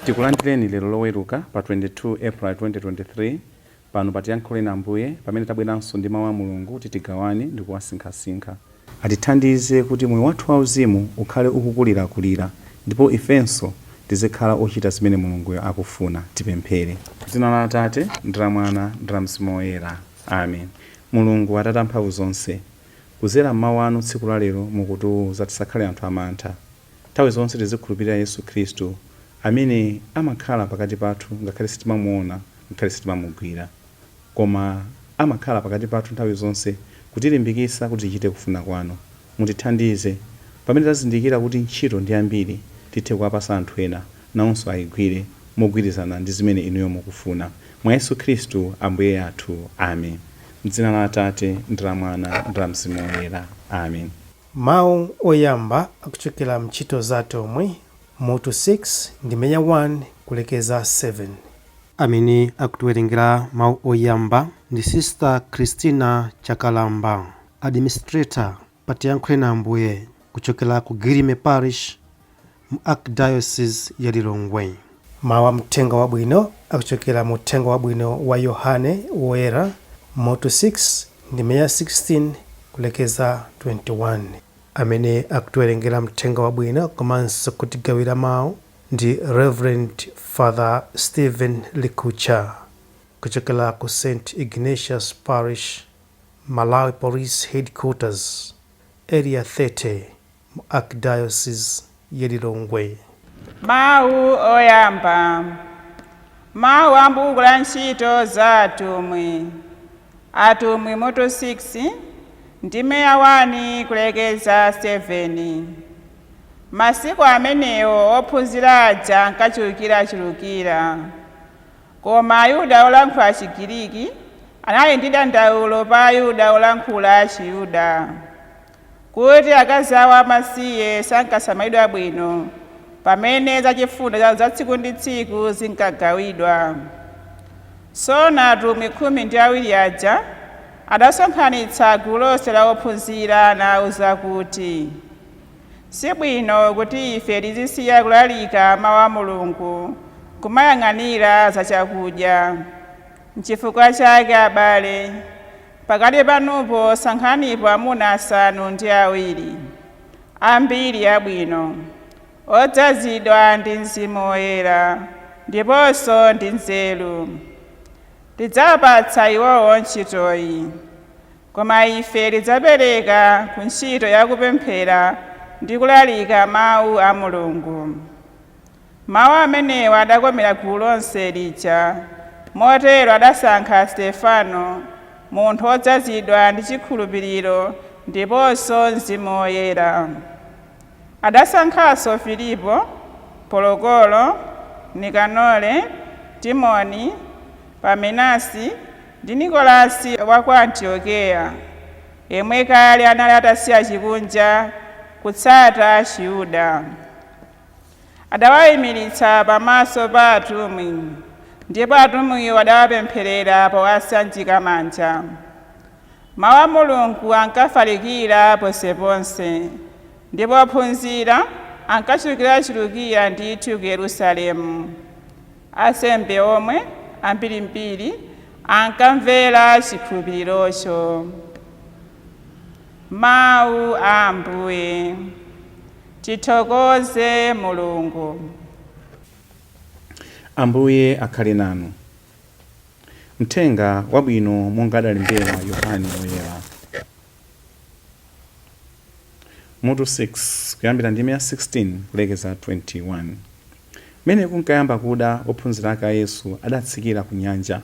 Tikulandireni lero Loweruka pa 22 April 2023 pano pa Tiyankhuleni Ambuye, pamene tabweranso ndi mawu a Mulungu kuti tigawane ndi kuwasinkhasinkha. Atithandize kuti moyo wathu wauzimu ukhale ukukulirakulira ndipo ifenso tizikhala ochita zimene Mulunguyo akufuna. Tipemphere. Dzina la Atate, ndi la Mwana, ndi la Mzimu Woyera. Amen. Mulungu Atate amphamvu zonse, kudzera m'mawu anu tsiku la lero mukutiwuza tisakhale anthu amantha. Nthawi zonse tizikhulupirira Yesu Khristu amene amakhala pakati pathu ngakhale sitimamuona, ngakhale sitimamugwira. Koma amakhala pakati pathu nthawi zonse kutilimbikitsa kuti tichite kufuna kwanu. Mutithandize pamene tazindikira kuti ntchito ndi yambiri, tithe kuwapatsa anthu ena, nawonso ayigwire mogwirizana ndi zimene inuyo mukufuna. Mwa Yesu Khristu Ambuye athu. Amen. M'dzina la Atate, ndi la Mwana, ndi la Mzimu Woyera. Amen. Mawu oyamba akuchokera m'Ntchito za Atumwi, mutu 6, ndime ya 1 kulekeza 7. Amene akutiwerengera mawu oyamba ndi Sister Christina Chakalamba, Administrator pa Tiyankhuleni Ambuye kuchokera ku Girime Parish mu Archdiocese ya Lilongwe. Mawu a Mthenga Wabwino akuchokera mu Uthenga Wabwino wa Yohane Woyera, mutu 6, ndime ya 16 kulekeza 21. Amene akutiwerengera Mthenga Wabwino komanso kutigawira mawu ndi Rev. Father Stephen Likucha kuchokera ku St. Ignatius Parish, Malawi Police Headquarters, Area 30 mu Archdiocese ya Lilongwe. Mawu oyamba. Mawu a m'buku la Ntchito za Atumwi. Atumwi mutu 6, ndime ya 1 kulekeza 7. Masiku amenewo ophunzira aja ankachulukirachulukira. Koma Ayuda olankhula Chigiriki anali ndi dandaulo pa Ayuda olankhula Chiyuda, kuti akazi awo amasiye sankasamalidwa bwino pamene zachifundo za tsiku ndi tsiku zinkagawidwa. Tsono atumwi 12 aja adasonkhanitsa gulu lonse la ophunzira nawauza kuti, Si bwino kuti ife tizisiya kulalika mawu a Mulungu n'kumayang'anira za chakudya. N'chifukwa chake abale, pakati panupo sankhanipo amuna 7 a mbiri yabwino, odzazidwa ndi Mzimu Woyera ndiponso ndi nzeru. Tidzawapatsa iwowo ntchitoyi. Koma ife tidzapereka ku ntchito ya kupemphera ndi kulalika mau a Mulungu. Mau amenewa adakomera gulu lonse lija, motero adasankha Stefano, munthu wodzazidwa ndi chikhulupiriro ndiponso Mzimu Woyera. Adasankhanso Filipo, Porokoro, Nikanore, Timoni, Pamenasi ndi Nikolasi wa ku Antiokeya, yemwe kale anali atasiya chikunja kutsata Chiyuda. Adawaimiritsa pamaso pa atumwi, ndipo atumwiwo adawapempherera powasanjika manja. Mau a Mulungu ankafalikira ponseponse, ndipo ophunzira ankachulukirachulukira ndithu ku Yerusalemu. Ansembe omwe, ambirimbiri, ankamvera chikhulupirirocho. Mau a Ambuye. Tithokoze Mulungu. Ambuye akhale nanu. Mthenga Wabwino monga adalembera Yohane Woyera. Mutu 6, kuyambira ndime ya 16 kulekeza 21. M'mene kunkayamba kuda, ophunzira ake a Yesu adatsikira ku nyanja.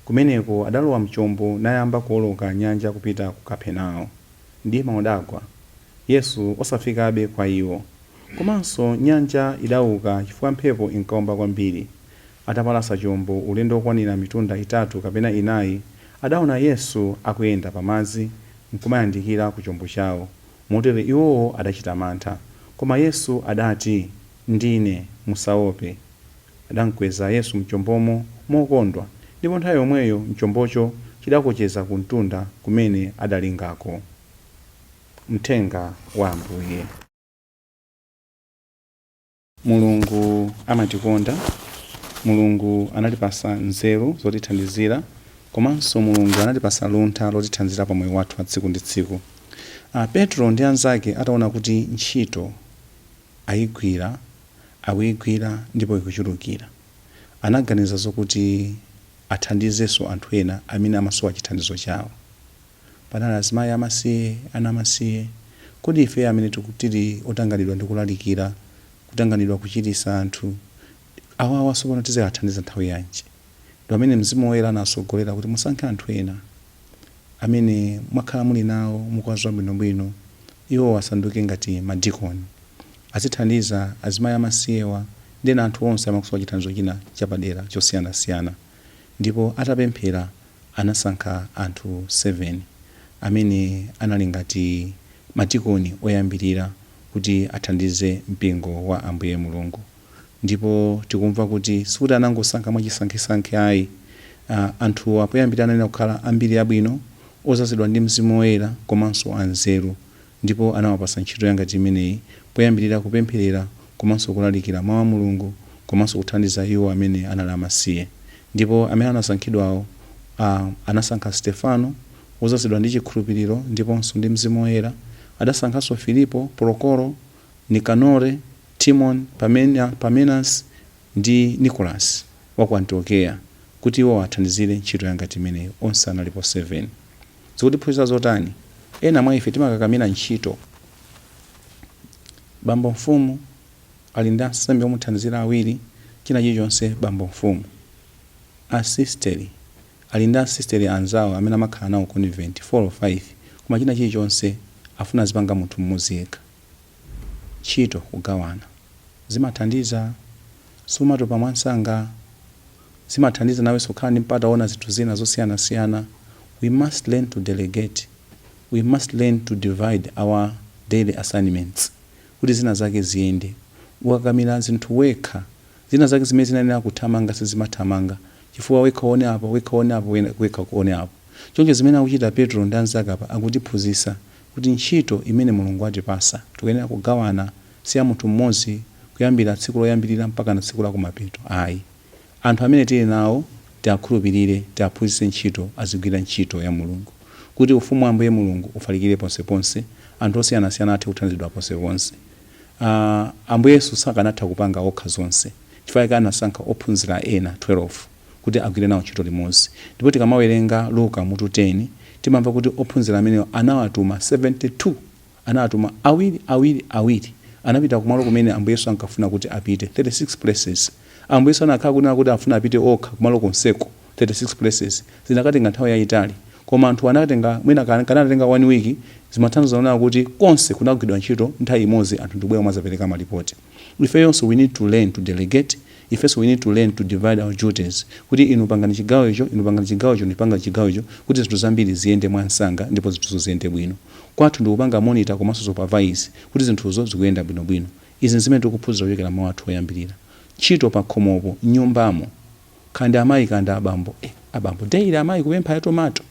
Kumeneko adalowa m'chombo nayamba kuwoloka nyanja kupita ku Kapernao. Mdima udagwa, Yesu osafikabe kwa iwo. Komanso nyanja idauka chifukwa mphepo inkaomba kwambiri. Atapalasa chombo ulendo wokwanira mitunda itatu kapena inayi, adaona Yesu akuyenda pa madzi nkumayandikira ku chombo chao. Motero iwowo adachita mantha. Koma Yesu adati, Ndine, musaope. Adamkweza Yesu m'chombomo mokondwa, ndipo nthawi yomweyo chombocho chidakocheza ku mtunda kumene adalingako. Mthenga wa Ambuye. Mulungu amatikonda. Mulungu anatipasa nzeru zotithandizira, komanso Mulungu anatipasa luntha lotithandizira pa moyo wathu wa tsiku ndi tsiku. Petro ndi anzake ataona kuti ntchito ayigwira, akuyigwira ndipo ikuchulukira, anaganiza zokuti athandizenso anthu ena amene amasowa chithandizo chawo. Panali azimayi amasiye, ana amasiye. Kodi ife amene tili otanganidwa ndi kulalikira, kutanganidwa kuchiritsa anthu awawa, tsopano tizikathandiza nthawi yanji? Ndi pamene Mzimu Woyera anasogolera kuti musankhe anthu ena amene mwakhala muli nawo, mukuwadziwa bwinobwino, iwo asanduke ngati madikoni, azithandiza azimayi amasiyewa ndi ena anthu onse amakusowa chithandizo china chapadera chosiyanasiyana. Ndipo atapemphera, anasankha anthu 7 amene anali ngati madikoni oyambirira kuti athandize mpingo wa Ambuye Mulungu. Ndipo tikumva kuti sikuti anangosankha mwachisankhesankhe ayi. Anthuwa poyambirira ananena kukhala ambiri abwino, ozazidwa ndi Mzimu Woyera komanso anzeru, ndipo anawapasa ntchito yangati imeneyi poyambirira kupempherera komanso kulalikira mawu a Mulungu komanso kuthandiza iwo amene anali amasiye. Ndipo amene anasankhidwawo, anasankha Stefano, wozazidwa ndi chikhulupiriro ndiponso ndi Mzimu Woyera. Adasankhanso Filipo, Prokoro, Nikanore, Timon, Parmenas ndi Nikolasi wa ku Antiokeya, kuti iwo athandizire ntchito yangati imeneyo. Onse analipo 7. Zikutiphunzitsa zotani? Ena mwa ife timakakamira ntchito. Bambo mfumu ali ndi ansembe omuthandizira awiri, china chilichonse bambo mfumu. Asisteri ali ndi asisteri anzawo amene amakhala nawo convent 4 or 5, koma china chilichonse afuna azipanga munthu mmodzi yekha. Ntchito kugawana zimathandiza, sumatopa mwansanga, zimathandiza nawenso kukhala ndi mpata woona zinthu zina zosiyanasiyana. We must learn to delegate, we must learn to divide our daily assignments kuti zina zake ziyende. Ukakamira zinthu wekha, zina zake zimene zinayenera kuthamanga sizimathamanga chifukwa wekha uone apo, wekha uone apo, wekha uone apo. Choncho zimene akuchita Petro ndi anzake apa akutiphunzitsa kuti ntchito imene Mulungu watipasa tikuyenera kugawana, si ya munthu mmodzi kuyambira tsiku loyambirira mpaka na tsiku la kumapeto ayi. Anthu amene tili nawo tiakhulupirire, tiaphunzitse ntchito, azigwira ntchito ya Mulungu kuti ufumu wa Ambuye Mulungu ufalikire ponseponse, anthu osiyanasiyana athe kuthandizidwa ponseponse. Ambuye Yesu sakanatha kupanga okha zonse, chifukwa chake anasankha ophunzira ena 12 kuti agwire nawo ntchito limodzi. Ndipo tikamawerenga Luka mutu 10, timamva kuti ophunzira amenewo anawatuma 72, anawatuma awiri awiri awiri, anapita kumalo kumene Ambuye Yesu ankafuna kuti apite, 36 places. Ambuye Yesu anakhala kunena kuti afuna apite okha kumalo konseko, 36 places, zinakatenga nthawi yayitali, koma anthu anakatenga mwina kanatenga one week. Zimathandiza kunena kuti konse kunagwidwa ntchito nthawi imodzi, anthu ndikubwera kumazapereka malipoti. Ifeyonso we need to learn to delegate. Ifenso we need to learn to divide our duties, kuti inu pangani chigawo icho, inu pangani chigawo icho, ndipanga chigawo icho, kuti zinthu zambiri ziyende mwansanga ndipo zinthuzo ziyende bwino. Kwathu ndikupanga monitor komanso supervise kuti zinthuzo zikuyenda bwinobwino. Izi zimene tikuphunzira kuchokera mawu athu oyambirira. Ntchito pa khomopo, m'nyumbamo, kandi amayi kandi abambo, abambo daily amayi kupempha ya tomato,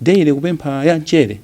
daily kupempha ya mchere,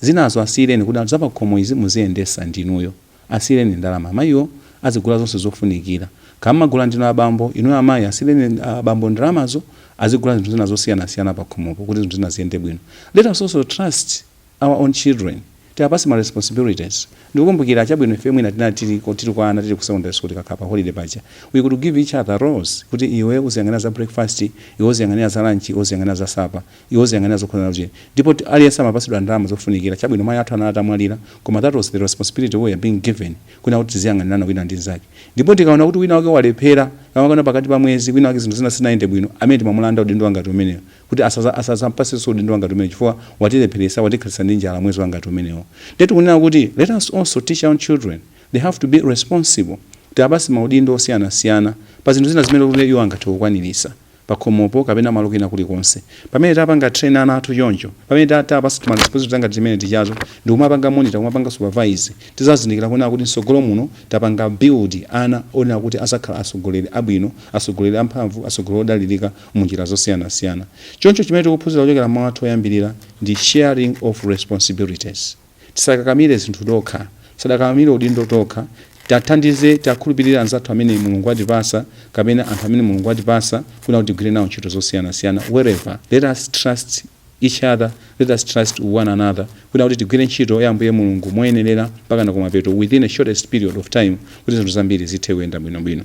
zinazo asiyireni kuti anthu zapakhomo izi muziyendesa ndinuyo. Asiyireni ndalama amayiwo azigula zonse zofunikira. Kamagula ndinu abambo, inuyo amayi asiyireni abambo ndalamazo azigula zinthu zina zosiyanasiyana pakhomopo kuti zinthu zina ziyende bwino. Let us also trust our own children, tiwapase ma responsibilities. Ndikukumbukira chabwino ife mwina tinali tili kwa ana, tili ku secondary school, tikakhala pa holiday paja, we could give each other roles kuti iwe uziyang'anira za breakfast, iwe uziyang'anira za lunch, iwe uziyang'anira za supper, iwe uziyang'anira zokhuzana kuti, ndipo aliyense amapasidwa ndalama zofunikira. Chabwino, mayi athu anali atamwalira, koma that was the responsibility we were being given, kuna kuti tiziyang'anirana wina ndi nzake. Ndipo tikaona kuti wina wake walephera, kamakana pakati pa mwezi wina wake zinthu zina sinayende bwino, amene timamulanda udindo wangati umenewo kuti asazampasenso udindo wangati umenewo chifukwa watilepheresa, watikhalisa ndi njala mwezi wangati umenewo. Ndiye tikunena kuti let us also teach our children, they have to be responsible. Tiapase maudindo osiyanasiyana pa zinthu zina zimene kuti iwo angathe kukwanirisa pakhomopo kapena malo kwina kulikonse. Pamene tapanga train ana athu choncho, pamene tapasa ma responsibility angati timene tichazo ndikumapanga monitor, kumapanga supervise, tizazindikira kunena kuti msogolo muno tapanga build ana onena kuti azakhala atsogoleri abwino, atsogoleri amphamvu, atsogoleri odalirika munjira zosiyanasiyana. Choncho chimene tikuphunzira kuchokera mawu athu oyambirira ndi sharing of responsibilities. Tisakakamire zinthu tokha, tisakakamire udindo tokha. Tiathandize, tiakhulupirire anzathu amene Mulungu atipasa kapena anthu amene Mulungu atipasa kuna kuti tigwire nawo ntchito zosiyanasiyana wherever. Let us trust each other, let us trust one another kuna kuti tigwire ntchito ya Ambuye Mulungu moyenerera mpaka na kumapeto within a shortest period of time, kuti zinthu zambiri zithe kuyenda bwinobwino.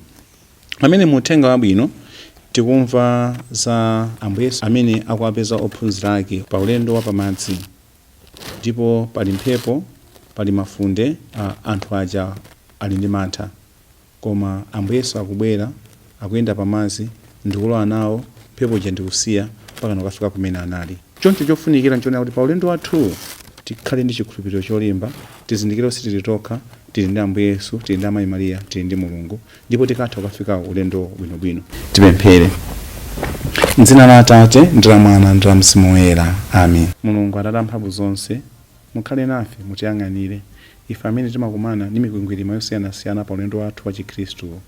Pamene mu uthenga wabwino tikumva za Ambuye Yesu amene akuwapeza ophunzira ake pa ulendo wa pamadzi, ndipo pali mphepo, pali mafunde, anthu aja ali ndi mantha, koma Ambuye Yesu akubwera, akuyenda pamadzi ndikulowa nawo, mphepo ija ndikusiya mpaka nakafika kumene anali. Choncho chofunikira nchonena kuti pa ulendo wathu tikhale ndi chikhulupiriro cholimba, tizindikire kuti tili tokha, tili ndi Ambuye Yesu, tili ndi Amayi Mariya, tili ndi Mulungu, ndipo tikatha kukafika ulendo bwinobwino. Tipemphere. Mdzina la Atate, ndi la Mwana, ndi la Mzimu Woyera, amen. Mulungu Atate amphamvu zonse, mukhale nafe, mutiyang'anire ife amene timakumana ndi mikwingwirima yosiyanasiyana pa ulendo wathu wa Chikhristu.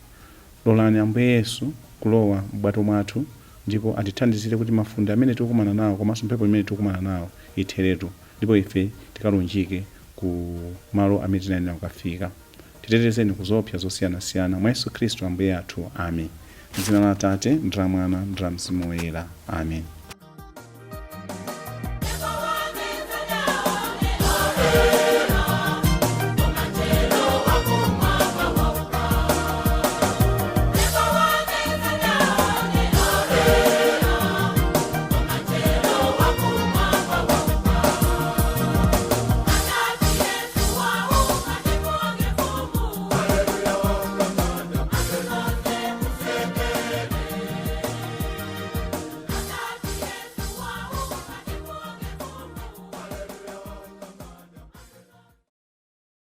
Lolani Ambuye Yesu kulowa m'bwato mwathu ndipo atithandizire kuti mafunde amene tikukumana nawo komanso mphepo imene tikukumana nawo itheretu, ndipo ife tikalunjike ku malo amene tinayenera kukafika. Titetezeni ku zoopsa zosiyanasiyana mwa Yesu Khristu Ambuye athu, amen. M'dzina la Atate, ndi la Mwana, ndi la Mzimu Woyera, amen.